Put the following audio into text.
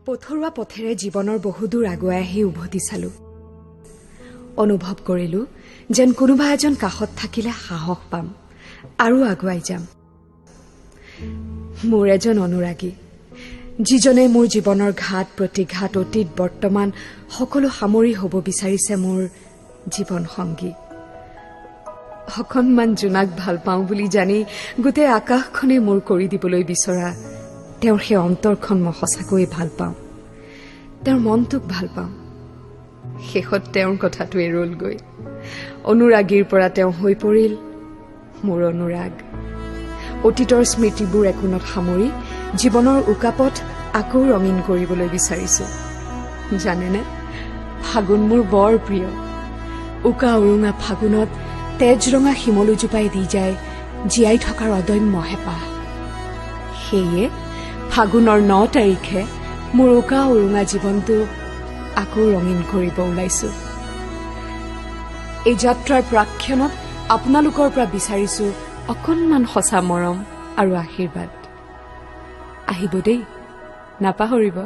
পথৰুৱা পথেৰে জীৱনৰ বহুদূৰ আগুৱাই আহি উভতি চালো। অনুভৱ কৰিলো যেন কোনোবা এজন কাষত থাকিলে সাহস পাম আৰু আগুৱাই যাম। মোৰ এজন অনুৰাগী, যিজনে মোৰ জীৱনৰ ঘাত প্ৰতিঘাত, অতীত বৰ্তমান সকলো সামৰি হ'ব বিচাৰিছে মোৰ জীৱন সংগী। অকণমান জোনাক ভাল পাওঁ বুলি জানি গোটেই আকাশখনেই মোৰ কৰি দিবলৈ বিচৰা তেওঁৰ সেই অন্তৰখন মই সঁচাকৈয়ে ভাল পাওঁ, তেওঁৰ মনটোক ভাল পাওঁ। শেষত তেওঁৰ কথাটোৱে ৰ'লগৈ। অনুৰাগীৰ পৰা তেওঁ হৈ পৰিল মোৰ অনুৰাগ। অতীতৰ স্মৃতিবোৰ একোণত সামৰি জীৱনৰ উকাপথ আকৌ ৰঙীন কৰিবলৈ বিচাৰিছো। জানেনে, ফাগুন মোৰ বৰ প্ৰিয়। উকা উৰুঙা ফাগুনত তেজ ৰঙা শিমলুজোপাই দি যায় জীয়াই থকাৰ অদম্য হেঁপাহ। সেয়ে ফাগুনৰ 9 তাৰিখে মোৰ উকা উৰুঙা জীৱনটো আকৌ ৰঙীন কৰিব ওলাইছো। এই যাত্ৰাৰ প্ৰাকক্ষণত আপোনালোকৰ পৰা বিচাৰিছো অকণমান সঁচা মৰম আৰু আশীৰ্বাদ। আহিব দেই, নাপাহৰিব।